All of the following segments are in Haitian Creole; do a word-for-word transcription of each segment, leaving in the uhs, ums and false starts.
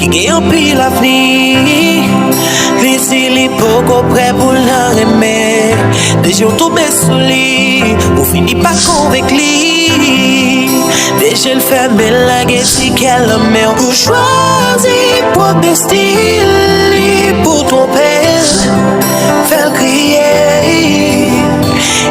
Gen anpil avni, li di li poko prè pou l nan renmen. Deja w tonbe sou li, ou fini pa konvenk li. Deja l fèmen l, lage ti kè l nan men w. Ou chwazi pwòp destin li pou twonpe l, fè l kriye.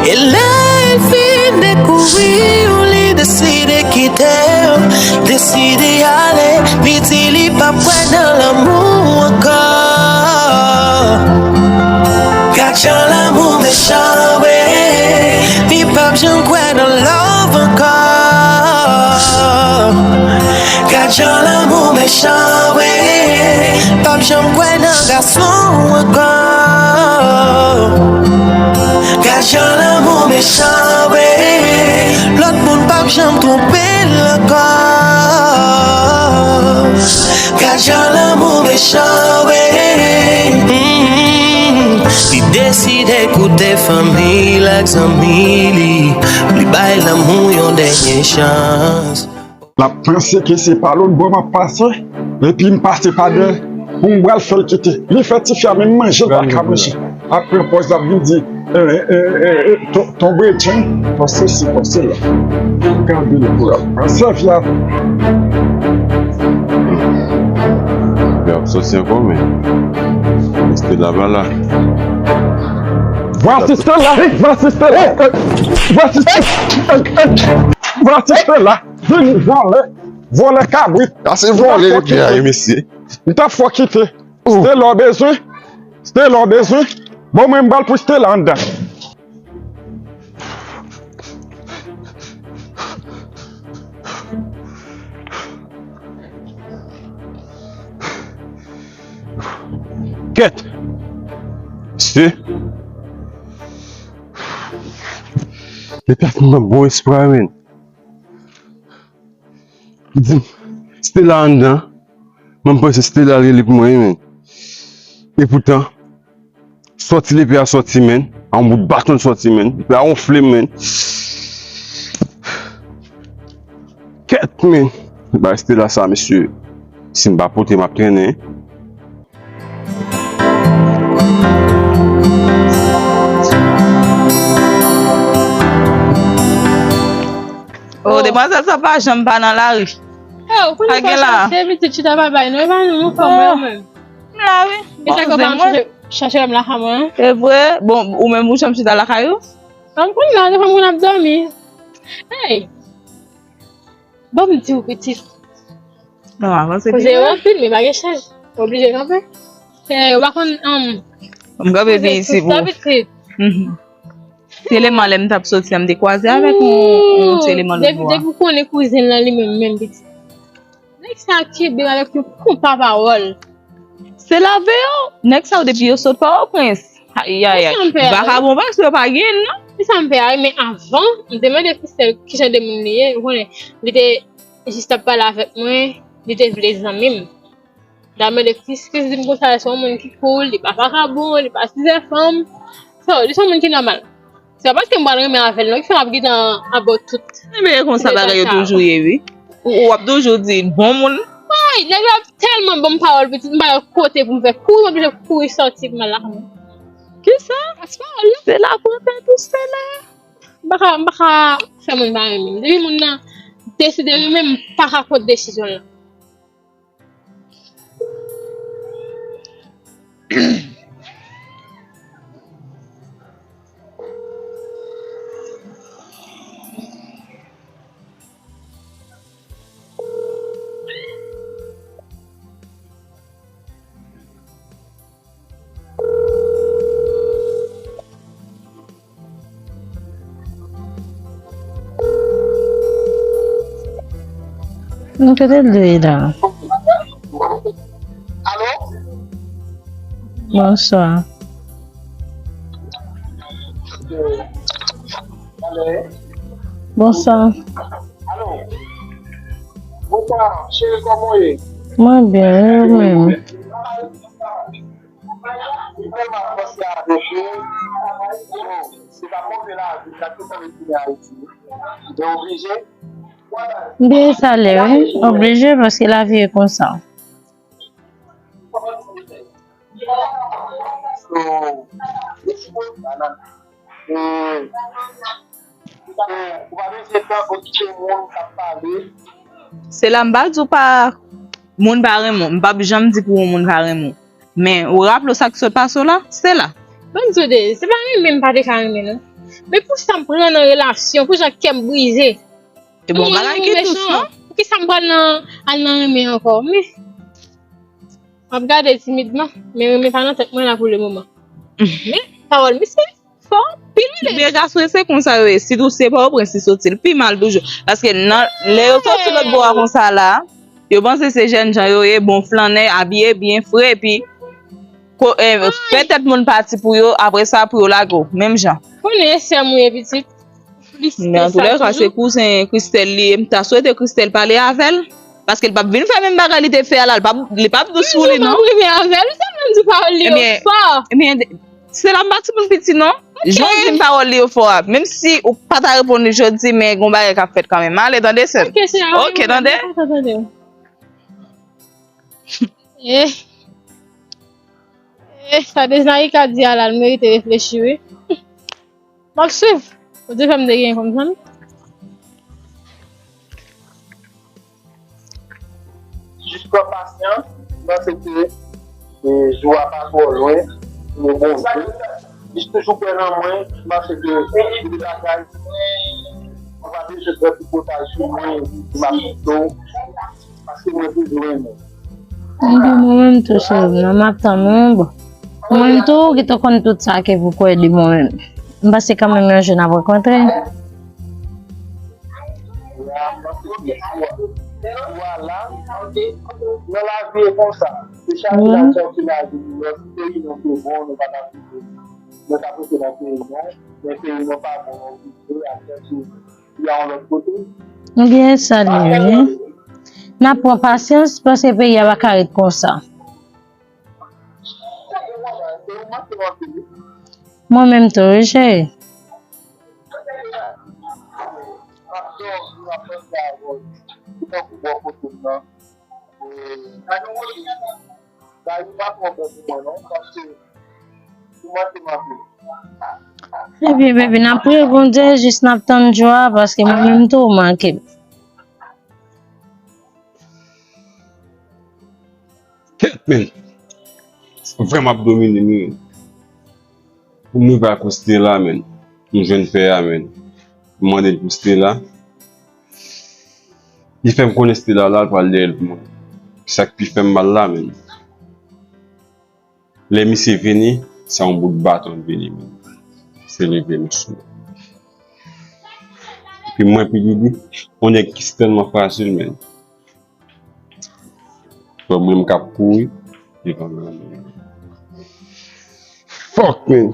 E lè l fin dekouvri w, li deside kite w, deside ale, li di li p ap kwè nan lanmou ankò. Gad jan lanmou mechan, wi, li p ap janm kwè nan love ankò. Gad jan lanmou mechan, wi, p ap janm kwè nan gason ankò. Gad jan lanmou mechan, wi, lòt moun p ap janm twonpe l ankò. Gad jan lanmou mechan, wi. Mm, li deside koute fanmi l ak zanmi li. Li bay lanmou yon dènye chans. L ap panse ke se pa lòt bò m ap pase, epi m pase pa dèyè pou m pral fè l kite. Li fè tifi a menm manje l pa ka manje. Ap pran pòz, l ap vin di, eh, eh, eh, eh, ton, ton bredjen, ton sesi, ton sela. Gade l pou l ap pran sèvi a. Li ap soti ankò, men Stella pa la. Vwasi Stella! Vwasi Stella! Vwasi Stella! Vwasi Stella! Vini vòlè, vòlè kabrit. A se vòlè yo gen a, mesye. M t ap fè w kite. Stella w bezwen? Stella w bezwen? Bon, mwen m pral pou Stella anndan. Kèt! Se. Li pa fin nan bon espwa, men. Li di m, Stella anndan. Mwen, m panse Stella rele pou mwen, men. Epoutan, sòti lepe a sòti, men. A yon bout baton l sòti, men. Lepe a wonfle, men. Kèt, men. Bay Stella sa, mesye. Si m pa pote, m ap trennen. Oh, demwazèl sa pa janm pa nan lari. Eh, ou konnen pa chache pitit chita pa bay, non, e pa nou, nou fanm, mwen menm. M la, wi. E sa ke w pa chache, chache lòm lakay mwen, an? E vre? Bon, ou menm ou janm chita lakay ou? An, m konn la, se fanm konn ap dòmi. Hey! Bon, m di w, pitit. Non, avanse pi lwen. Koze yo anpil, men pa gen chans. Oblije kanpe. Eh, ou pa konn, um, m kanpe vin isi pou sa, pitit. Mhm. Ti eleman lè m t ap soti a, m te kwaze avèk yon, yon ti eleman lòt bò a. Depi, depi w konnen kouzen lan li menm, menm pitit. Nèg sa kenbe m avèk yon konpa pawòl. Se lave yo. Nèg sa yo depi yo sot Pòtoprens. Ay, ay, ay. Vakabon pa sou yo pa gen, non. Se sa m fè a, men avan, m te mande Christelle kijan de moun li ye. Ou konnen, li te jis t ap pale avèk mwen, li te vle zanmi m. Dayè, mwen de Kris, Kris di m konsa, se yon moun ki cool, li pa vakabon, li pa sizè fanm. So, li se yon moun ki nòmal. Se pa paske m pral renmen avè l, non, ki fè m ap gentan about tout. Ebyen, e konsa bagay yo toujou ye, wi. Ou, ou ap toujou di, bon moun. Woy, nèg yo ap tèlman ban m pawòl, pitit, m pa gen kote pou m fè kouri, m oblije kouri sòti pou m al lakay mwen. Kisa? Pawòl la. Se la pou w fè tou, se la. M pa ka, m pa ka fè moun pa renmen m. Depi moun nan deside renmen m, m pa ka kont desizyon l lan. Nou te de la. Alo? Bonswa. Alo? Bonswa. Alo? Bonswa, cheri, kòman w ye? Mwen byen, e ou menm? Mwen tèlman panse avèk ou. Oh, se pa move lavi, sa ki fè m retounen Ayiti. Mwen oblije. M te enstale, wi. Oblije, paske lavi e konsa. Yo, yo sou banana. E, e, ou pa bezwen tann okipe moun k ap pale. Se la m pa di w pa moun pa renmen w. M p ap janm di pou yon moun pa renmen w. Men ou raple w sa k sot pase w la? Se la. Ban m di w de, se pa renmen m pa te ka renmen non. Men pou sa m pran nan relasyon, pou jan kè m brize. E bon bagay ki dous non. Poukisa m pral nan al nan renmen ankò? Men m ap gade timidman, men renmen pa nan tèt mwen la pou le moman. Men pawòl misye fò anpil wi. Byen gason se konsa yo ye. Sitou se pa w pran si soti l pi mal toujou. Paske nan lè yo soti lòt bò a konsa la, yo panse se jèn jan yo ye, bon flannè, abiye byen fre epi ko, eh, fè tèt moun pati pou yo, apre sa pou yo lage w, menm jan. Konnen e sè m ou ye pitit. Plis ke sa toujou. Men antoulèka se kouzen Christelle li ye, m ta swete Christelle pale avè l. Paske l p ap vin fè menm bagay li te fè a la, li p ap, li p ap dous pou li non. Mwen renmen avè l, sa menm di pawòl li yo fò. Ebyen, se la m pa timoun piti non. Jan w di m pawòl li yo fò a, menm si ou pa ta reponn li jodi, men gon bagay k ap fèt kanmenm. Ale tande sè m. Ok, tande. Eh, eh, sa Desnaïka di a la, l merite reflechi wi. M ap swiv. Bondye fè m te genyen kòm zanmi. Jis pran pasyans, m panse ke e, jou a pa twò lwen pou yo bon vre. Jis toujou kwè nan mwen, m panse ke gen de bagay ou pa bezwen pran tripotay sou mwen epi di m ap kite w. Paske mwen toujou renmen w. Mwen di mwen menm tou cheri m nan m ap tann ou bon. Mwen menm tou ou gentan konn tout sa ke pou kwè de mwen menm. M panse kanmenm yon jou n ap rankontre. Ya, m panse ke jou a, jou a la, nan lavi e konsa. Se chak jou n ap chèche lavi nou, lè si peyi nou te bon, nou pa t ap kite. Nou t ap rete nan peyi nou, men peyi nou pa bon, nou oblije al chèche. Li a yon lòt kote. Ebyen, sa li ye wi. N ap pran pasyans paske peyi a pa ka ret konsa. Mwen menm tou wi cheri. Sa yo pa twò bon pou mwen non, paske ou manke m anpil. Ebyen baby, n ap priye Bondye jis n ap tann jou a paske mwen menm tou ou manke m. Kèt men! Vrèman ap domine m wi. Pou m rive akoz Stella men, m jwenn pè a men. M mande l pou Stella. Li fè m konnen Stella la, l pral dèyè l pou mwen. Sa k pi fè m mal la menm. Lè misye vini, se yon bout baton l vini menm. Se leve m sou. Epi mwen pi li di, yon nèg ki tèlman frajil menm. Bon, mwen m k ap kouri devan granmoun. Fuck man!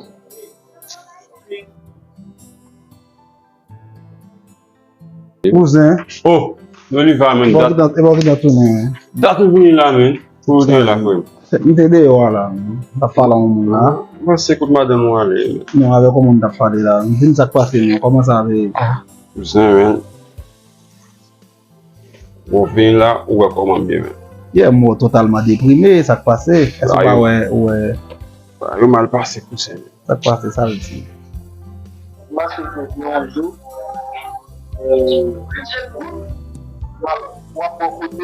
Kouzen. Oh! Noliva menm dat. Epa w gentan tounen. Dat ou vini la menm. Pou w te la frè m. M te deyò a la menm. M t ap pale a yon moun la. Mwen se kot madanm ou ale. Non, avèk yon moun m t ap pale la. M vin sa k pase menm. Kòman sa ale? Kouzen menm. Bon, vini la, ou wè kòman m ye menm. Yeah, m wè w totalman deprime, sa k pase? Èske w pa wè, ou wè. Bagay yo mal pase pou sèmen. Sa k pase, sa l di? M panse ke gen yon jou, e, w ap, w ap bò kote m.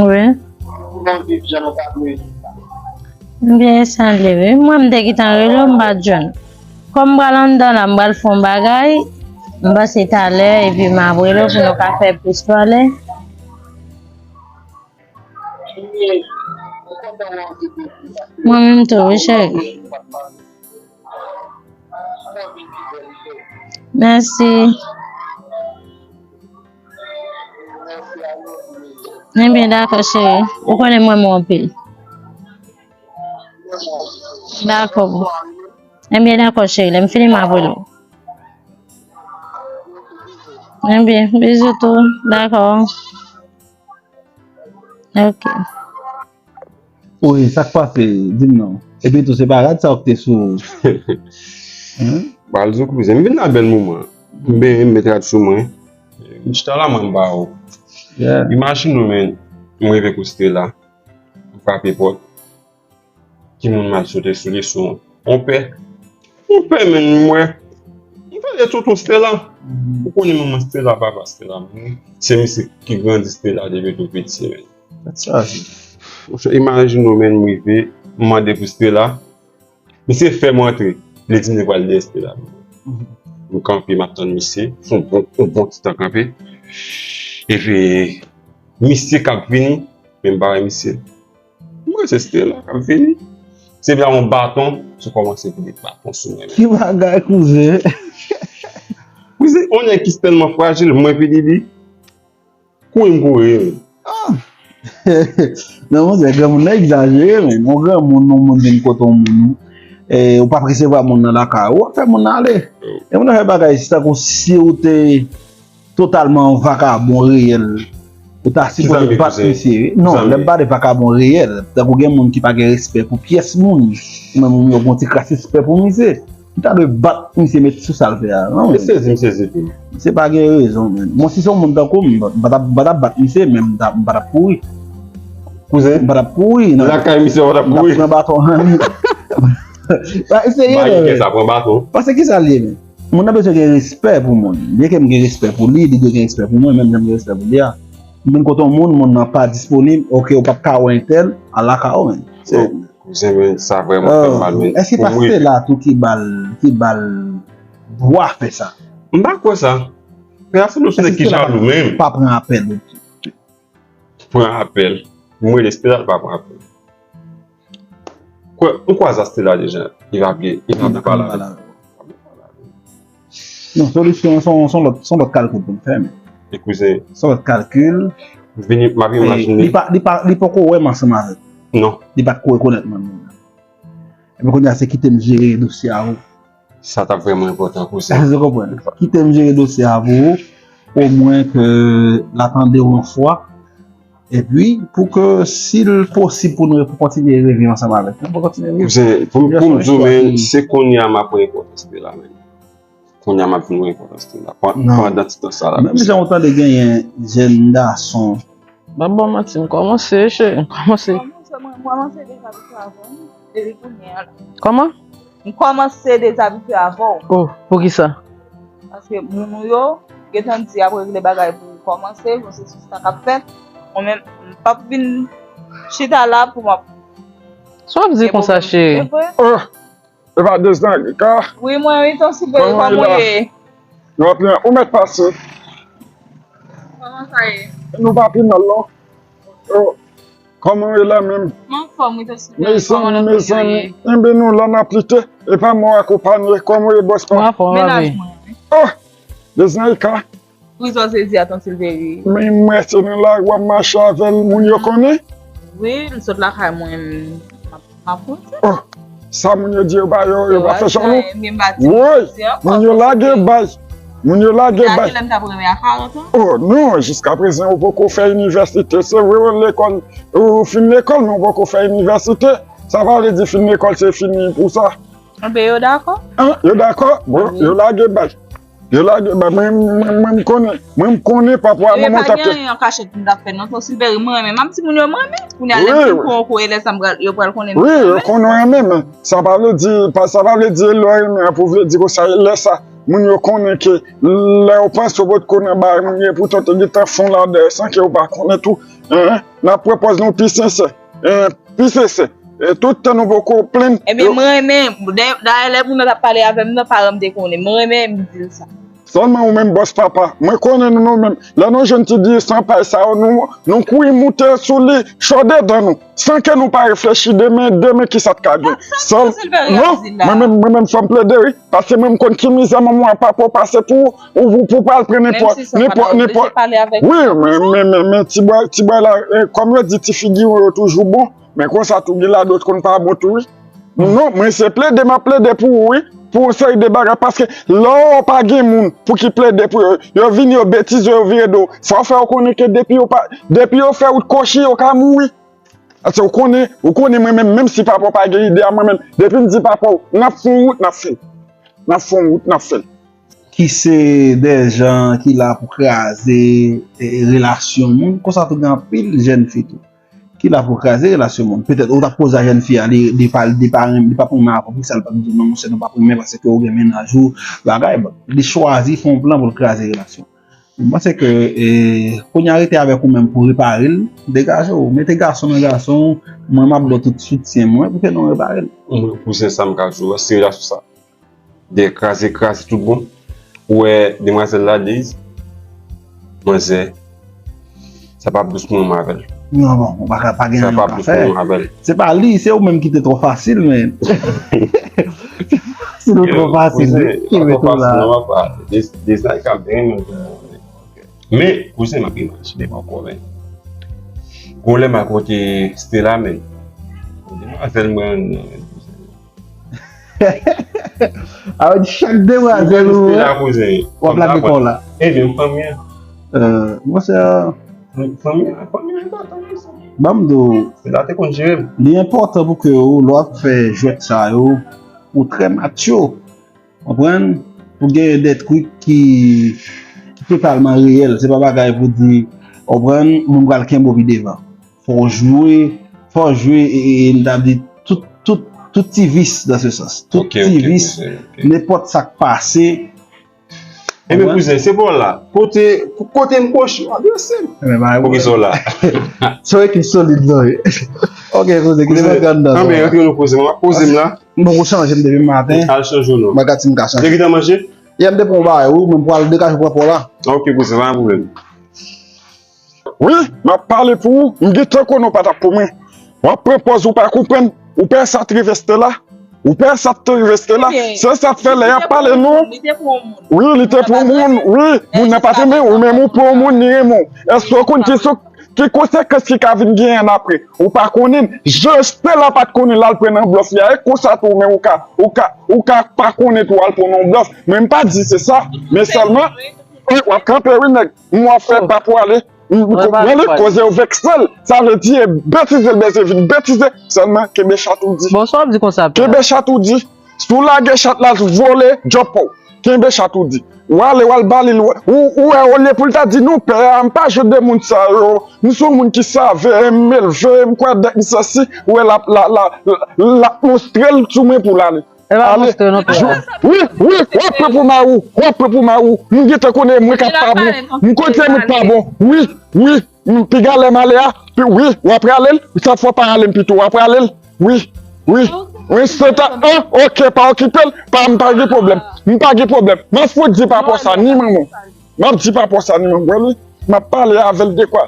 Wi. Pou nou viv jan nou ta dwe viv la. Byen, sa l ye wi. Mwen, m te gentan rele w, m pa t jwenn. Kòm m pral anndan la, m pral fè yon bagay. M panse talè, epi m ap rele w pou nou ka fè plis pale. Mwen menm tou, wi, cheri. Mèsi. Ebyen, dakò, cheri. Ou konnen m renmen w anpil. Dakò, boo. Ebyen, dakò, cheri. Lè m fini, m ap rele w. Ebyen, bizou tou. Dakò. Ok. Wi, sa k pase? Di m non. Epi tou, se pa rad sa w k te sou. Bal zo kouzen. M vin la bèl moman. M benyen, m met rad sou mwen. M chita la, mwen, m ba w. Imajine w, men, m rive kote la. M frape pòt. Ki moun m al sote sou li, sou yon pè. Yon pè, menm mwen. M pale tonton Stella. Ou konnen manman Stella, papa Stella, menm. Se misye ki grandi Stella depi tou piti, menm. Tèt chaje. Monchè, imajine w, menm, m rive, m mande pou Stella. Misye fè m antre. Li di m li pral dèyè Stella. M kanpe, m ap tann misye. Fè yon bon, yon bon ti tan kanpe. Epi, misye k ap vini, men m pa wè misye. M wè se Stella k ap vini. Se vle yon baton, sou kòmanse vide baton sou mwen. Ki bagay, kouzen? Kouzen, yon nèg ki tèlman frajil, mwen vini li. Kouri m kouri, wi. Ah! Non, monchè, granmoun nan egzajere, men. Yon granmoun, yon moun vin kote yon moun, e, ou p ap resevwa moun nan lakay ou, w ap fè moun nan ale. E moun nan fè bagay, se tankou si ou te totalman yon vakabon reyèl, ou ta sipoze bat misye. Non, lè m pale vakabon reyèl, tankou gen moun ki pa gen respè pou pyès moun, ou menm ou gen yon ti kras respè pou misye. M ta dwe bat misye, met sou sa l fè a. Non, men. M sezi, m sezi tou. Misye pa gen rezon, men. Mwen, si se yon moun tankou m, m pa t ap, m pa t ap bat misye, men m ta, m pa t ap kouri. Kouzen? M pa t ap kouri, non. Lakay misye, w pa t ap kouri? M t ap pran baton an. Pa eseye, non, men. Sa pran baton. Paske ki sa l ye, men? Moun nan bezwen gen respè pou moun. Byenke m gen respè pou li, li dwe gen respè pou mwen, menm jan m gen respè pou li a. M vin kote yon moun, moun nan pa disponib, oke, ou p ap ka wè entèl, al lakay ou, men. Se Kouzen, men, sa vrèman fè m mal, men. Èske pa Stella tou ki ba l, ki ba l dwa fè sa? M pa kwè sa. Pè a sanble yon nèg ki jalou menm. Pa pran apèl. Pran apèl. M rele Stella, l pa pran apèl. Kwè, m kwaze a Stella deja. Li pa vle, li pa vle pale avè m. Non, solisyon an, se yon, se yon lòt, se yon lòt kalkil pou n fè, men. E kouzen. Se yon lòt kalkil. Vini, m ap imajine. Li pa, li pa, li poko wè m ansanm avè l. Non. Li pa t ko rekonèt mwen menm. Epi kounye a, se kite m jere dosye a pou ou. Sa t ap vrèman enpòtan, kouzen. Èske w konprann? Kite m jere dosye a pou ou, omwen ke l a tande w yon fwa. Epi, pou ke, si l posib pou nou kontinye reviv ansanm avèk nou, pou kontinye viv. Kouzen, pou, pou m di w, men, se kounye a m ap pran enpòtans de la, men. Kounye a m ap vin wè enpòtans de la. Pandan ti tan sa la. Menm jan ou tande genyen jèn gason. M ap ba w manti, m kòmanse, cheri, m kòmanse. Kòmanse, mwen, m kòmanse deja abitye avè w, depi kounye a la. Kòman? M kòmanse dezabitye avè w. Oh, poukisa? Paske moun ou yo gentan di y ap regle bagay pou ou kòmanse, bon, se sou sa k ap fèt. Mwen menm, m p ap vin chita la pou m ap. Sa w ap di konsa, cheri? Oh, e pa Desanrika? Wi, mwen, wi, Ton Silveri, kòman ou ye? Nou ap byen, ou mèt pase. Kòman sa ye? Nou pa pi mal, non. Oh. Kòman w ye la menm? M anfòm, wi, Ton Silveri. Mezanmi, mezanmi. Enben, nou la n ap lite. E pa mò akonpanye. Kòman w ye, bòs pa? M anfòm, papi. Menaj mwen, wi. Oh! Desanrika. Wi, sa w sezi a, Ton Silveri. Men mwen se nan lari w ap mache avè l, moun yo konnen? Wi, m sot lakay mwen, m ap, m ap konnen. Oh! Sa moun yo di yo ba yo, yo pa fè jalou? Woy! Moun yo lage bay. Moun yo lage bay. Oh non, jiskaprezan ou poko fè inivèsite. Se vre ou lekòl, ou fin lekòl, men ou poko fè inivèsite. Sa pa vle di fin lekòl se fini pou sa. Enben yo dakò? An, yo dakò? Bon, yo lage bay. Yo lage bay. Mwen, mwen, mwen m konnen. Mwen m konnen papa a manman w t ap fè. Gen anyen an kachèt m t ap fè non, Ton Silveri, mwen renmen. M ap di moun yo mwen renmen. Kounye a lè m fin pran w kou, e lè sa m pral, yo pral konnen m renmen. Wi, yo konnen w renmen, men sa pa vle di, sa pa vle di lè w renmen an pou vle di konsa, e lè sa. Moun yo konnen ke lè yo panse yo potko nan bagay moun yo, epoutan w te gentan fon la dèyè san ke yo pa konnen tou. N ap pran pòz nou pi sensè. Pi sensè. Tout tan nou poko plenn. Ebyen, mwen renmen, dayè lè moun nan t ap pale avè m nan, paran m te konnen. Mwen renmen m di l sa. Sèlman ou menm bòs papa. Mwen konnen nou, nou menm. Lè nou jwenn ti disan pay sa yo, nou, nou kouri moute sou li, cho dedan nou. San ke nou pa reflechi demen, demen kisa t ka gen. Sèl, non, mwen menm, mwen menm fò m plede, wi. Paske mwen m konn ki mizè manman w a papa w pase pou ou, pou, pou pral pran nenpòt, nenpòt, nenpòt. Wi, men, men, men, men ti bwa, ti bwa la, kòm yo di ti figi yo toujou bon, men konsa tou gen ladòt konn pa bon tou, wi. Non, mwen se plede m ap plede pou ou, wi. Pou yon seri de bagay, paske lè w pa gen moun pou ki plede pou yo, yo vini, yo betize, yo vire do. Fò w fè yo konnen ke depi yo pa, depi yo fè wout kòchi, yo ka mouri. Paske ou konnen, ou konnen mwen menm, menm si papa w pa gen ide a mwen menm, depi m di papa w, n ap fè yon wout, n ap fè l. N ap fè yon wout, n ap fè l. Ki se de jan ki la pou kraze, e, relasyon moun, konsa tou gen anpil jèn fi tou. ki la pou kraze relasyon moun. Petèt, ou t ap poze a jèn fi a, li, li pa, li pa renmen, li p ap renmen avè w, poukisa l p ap di w non, monchè, nou p ap renmen paske ou gen mennaj ou, bagay, bon. Li chwazi fè yon plan pou l kraze relasyon. Mwen panse ke, e, kounye a rete avèk ou menm pou repare l, degaje w, mete gason nan gason, mwen m ap ba w tout soutyen mwen pou ke nou repare l. Mwen, kouzen, sa m ka di w, se relasyon sa. De kraze, kraze tout bon. Ou wè demwazèl la, Liz, manzè, sa p ap dous pou mwen avè l. Non, bon, ou pa ka pa gen anyen pou fè. Se pa li, se ou menm ki te twò fasil, men. Se ou twò fasil, wi, ki mete w la. Non, papa. Deza, e ka byen renmen pou mwen. Men, kouzen, m ap imajine m ankò, men. Gon lè m al kote Stella, men. Demwazèl mwen, a, chak demwazèl ou wè, w ap lage kò w la. Ebyen, fanmi an. Monchè, fanmi an, fanmi an enpòtan wi, sa. Ban m di w, Stella te konn jere m. Li enpòtan pou ke ou, lè w ap fè jwèt sa yo, ou trè matcho. Konprann? Pou gen de twik ki, ki totalman reyèl. Se pa bagay pou di, konprann, moun pral kenbe w pi devan. Fò w jwe, fò w jwe, e, e, e, m ta di, tout, tout, tout ti vis dans ce sens. Tout ti vis, nenpòt sa k pase. Ebyen, kouzen, se pa w la. Kote, kote m kwochi, w adrese m. Poukisa w la? Se yon ekip solid, non, wi. Ok, kouzen, kite m antre anndan. Anben, antre nou, kouzen, m ap poze m la. M poko chanje m depi maten. Al chanje w non. Bagay ti m ka chanje. Te gentan manje? Yè m te pran yon bagay, wi, men m pral degaje pran pa w la. Ok, kouzen, pa gen pwoblèm. Wi, m ap pale pou ou, m gentan konnen w pa t ap pou mwen. W ap pran pòz ou pa konprann, ou pè sa t rive Stella. Ou pè sa t rive Stella. Se sa k fè lè y ap pale nou. Wi, li te pou yon moun, wi, moun nan pa t renmen ou, men ou pou yon moun, li renmen w. Èske w konn ki sou, ki konsekans ki ka vin genyen annapre? Ou pa konnen. Jan Stella pa t konnen l al pran nan blòf li a, e konsa tou, men ou ka, ou ka, ou ka pa konnen tou al pran nan blòf. Men m pa di se sa, men sèlman, w ap kanpe wi, nèg. M w ap fè pa pou ale. M konprann li, koze yo vekse l. Sa vle di, e betize l bezwen vin betize. Sèlman, kenbe chat ou di. Bon, sa w ap di konsa, pè? Kenbe chat ou di. Si w lage chat la, vole, djòp pa w. Kenbe chat ou di. W ale, w al ba li, ou, ou wè, olye pou l ta di, "Non, pè a, m pa jan de moun sa yo. M se yon moun ki save, m elve, m kwè dèk m sesi." Ou wè, l ap, l ap, l ap, l ap montre l sou mwen pou l ale. E pa montre non, pè a. Wi, wi, w ap pran pou mari w, w ap pran pou mari w. M gentan konnen mwen k ap pa bon. M konnen mwen k pa bon. Wi, wi, m piga lè m ale a. Wi, w ap rale l. Sa fò pa rale m pito, w ap rale l. Wi, wi. Wi, se ta, an, ok, pa okipe l. Pa, m pa gen pwoblèm. M pa gen pwoblèm. M ap fout di papa sa, ni manman. M ap di papa sa, ni manman. Wè li, m ap pale avè l dekwa.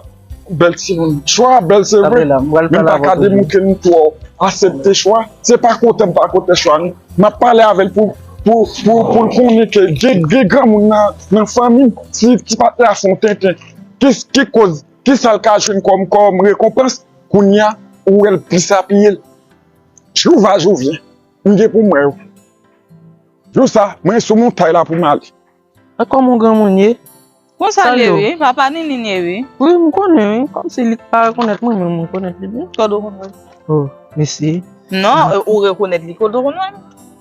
Bèl timoun. Chwa, bèl se vre. Men m pa ka demouke m twò. Aksepte chwa. Se pa kontan m pa kontan chwa, non. M ap pale avè l pou, pou, pou, pou l konnen ke gen, gen granmoun nan, nan fanmi m ki, ki pa t la fè yon tenten. Ki, ki koz, ki sa l ka jwenn kòm, kòm rekonpans? Kounye a, ou wè l plis apiye l. Jou va, jou vyen. M gen pou m wè yo. Jou sa, mwen sou montay la pou m ale. A kòman yon granmoun ye? Konsa l ye wi, papa Nini ye wi. Wi, m konnen wi. Kòmsi li pa rekonèt mwen, men mwen rekonèt li byen. Kote w konn wè l? Oh, mesi. Non, e, ou rekonèt li kote w konn wè l?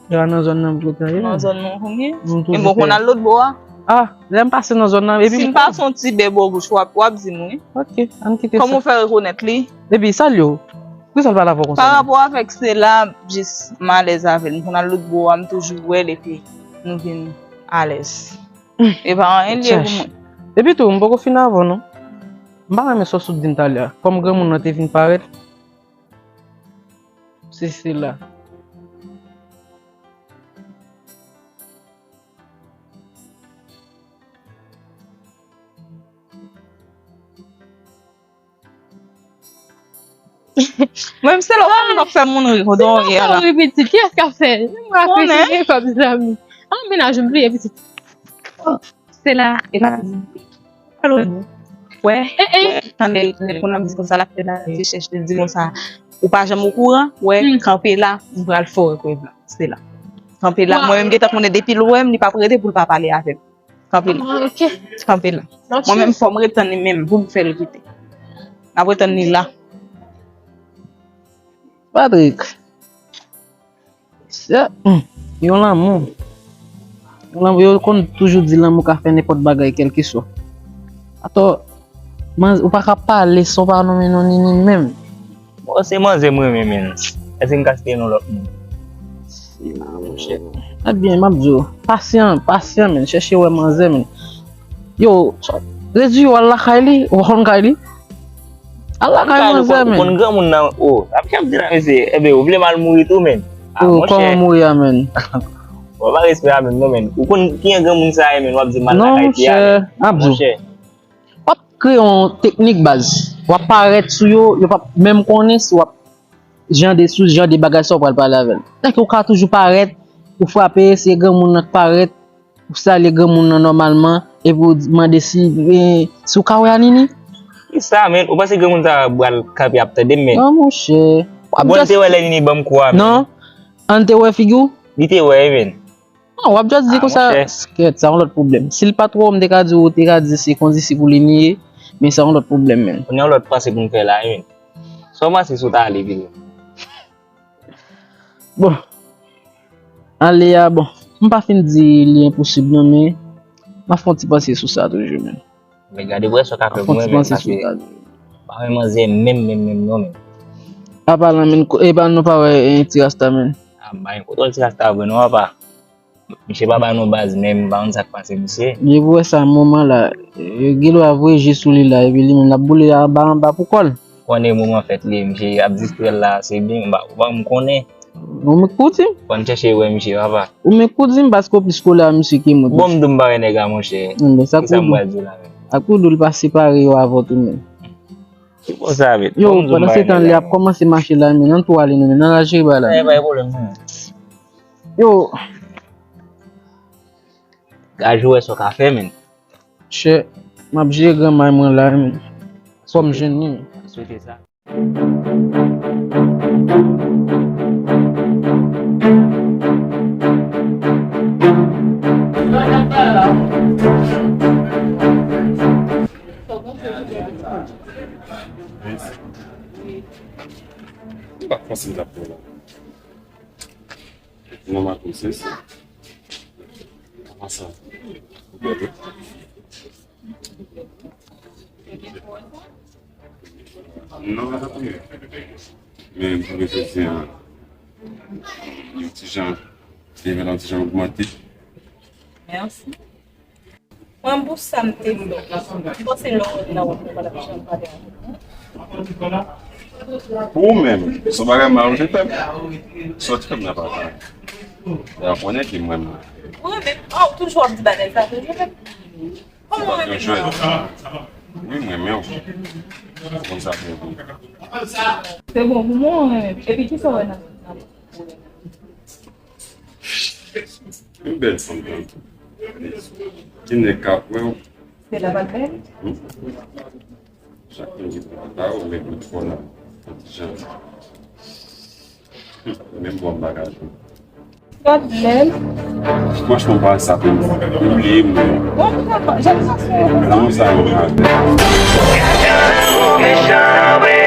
Li pa nan zòn nan m kote ye. Nan zòn nan w konn ye? E bon, konn al lòt bò a? Ah, lè m pase nan zòn nan, epi si m pase yon ti bè bò goch, w ap, w ap di m wi. Ok, ann kite sa. Kòman w fè rekonèt li? Epi, salye w. Poukisa l pale avè w konsa? Pa rapò avèk se la, jis m alèz avè l. M konn al lòt bò a, m toujou wè l, epi nou vin alèz. E pa anyen l ye pou mwen. Epi tou, m poko fin avè w non. M pa renmen sa w sot di m talè a. Kòm granmoun nan te vin parèt, se sila. Mwen, se lè w ap fè moun ri, kote w ye a la. Kiyès k ap ri pitit? Kiyès k ap fè? Mwen ak pitit gen kòb zanmi. An, mennaj m bliye pitit. Se la, e pa di. Wè, wè, tande, tande, kounye a m di konsa, l ap fè la rechèch, li di konsa, ou pa janm okouran, wè, kanpe la, m pral fè w wè kòb la. Se la. Kanpe la. Mwen menm, gentan konnen depi l wè m, li p ap rete pou l pa pale avè m. Kanpe la. Ah, ok. Kanpe la. Mwen menm, fò m ret tann li menm pou m fè l kite. N ap ret tann li la. Patrick. Se, hmm, yon lanmou. Yon lanmou, yo konn toujou di lanmou ka fè nenpòt bagay, kèlkeswa. Atò, man, ou pa ka pale san w pa nonmen non Nini menm. Bon, se manzè m renmen, men. Èske m ka site non lòt moun? Ah, monchè. Ebyen, m ap di w, pasyan, pasyan, men. Chèche wè manzè, men. Yo, redui yo al lakay li, ou konn kay li? Al lakay manzè, men. Ou konn granmoun nan, o, ap ap di la, mesye, ebyen, ou vle m al mouri tou, men. Ah, monchè. Kòman mouri a, men? Ou pa respè a, men, non, men. Ou konn kijan granmoun sa ye, men, w ap di m al lakay fi a, men. Non, monchè, m ap di w. Monchè. W ap kreye yon teknik, baz. W ap parèt sou yo, yo p ap menm konnen si w ap jan de, sou jan de bagay sa w pral pale avè l. Nèg ou ka toujou parèt, ou frape, se granmoun nan k parèt, ou salye granmoun nan nòmalman, epi w di, mande si, eh, si w ka wè a Nini. Ki sa, men? Ou panse granmoun sa pral kanpe ap tande m, men? Non, monchè. W ap just... Bon, te wè lè Nini ban m kou a, men. Non. An te wè figi w? Li te wè, men. Non, w ap just di konsa, kèt, sa yon lòt pwoblèm. Si l pa t wè w, m te ka di w, ou te ka di se kondisip ou li ye, men sa yon lòt pwoblèm, men. Kounye a yon lòt panse pou m fè la, men. Sa w panse si w ta ale vini? Bon. Ale a, bon. M pa fin di li enposib, non, men m ap fè yon ti panse sou sa toujou, men. Men gade, wè sa w ka fè pou mwen, men, paske m pa wè manzè menm, menm, menm, non, men. Apa la, men, e pa nou pa wè, eh, ti rasta, men. Ah, m pa gen kontwòl ti rasta vre, non, apa. Misye pa ba nou baz, men m pa konn sa k pase misye. Depi w wè sa, moman la, yo gen dwa voye je sou li la, epi li menm l ap boule anba, anba pou kò l. Konnen moman fèt li, misye ap distrè l la, se byen, m pa, m pa, m konnen. Ou menm k pou di m? Fò n chèche wè misye, papa. Ou menm k pou di m, paske w plis kole a misye ke mwen. Bon, m di w m pa wè nèg la, monchè. Sa k pou di w? Kisa m pral di w la, menm? Ak pou di w l pa separe yo avè w tou, menm. Ki bon sa, menm? Yo, pandan se tan, li ap kòmanse mache la, menm. Ann tou ale, non, menm. Ann al jere bagay la. Eh, pa gen pwoblèm, non. Yo. Gad, ou wè sa w ka fè, menm. Chè, m ap jere granmay mwen la, men. Fò m jwenn li, men. Swete sa. Ou pa fasil la pou la. Non, ma kouzin, se. Kòman sa? Ou bèl, wi. Non, la pa premye. Men pou jodi a, yon ti jan, level la yon ti jan ogmante. Mèsi. Mwen, pou sa m te fè, m panse lè w wè m nan wout mwen pa t ap janm pale avè w. Pou ou menm, se yon bagay mal ou te fè m. Sa w te fè m nan pa kòrèk. Dayè, w konnen ki m renmen w. Ou renmen m? Ah, ou toujou ap di bagay sa toujou, men. Kòman w renmen m? Wi, m renmen w. Ou konn sa fè w. Se bon pou mwen, ou renmen m. Epi kisa w wè nan, nan Yon bèl fanm, tann. Ki nèg k ap wè w? Se la pa l bèl? Hmm? Chak moun ki pran ta ou, men bout kò la. Yon ti jan. Hmm, menm bò m pa ka jwe. Gad lè l. Franchman, pa sa pou m. Bliye m. Bon, m pa, jan sa se. Lanmou sa yo pa fè.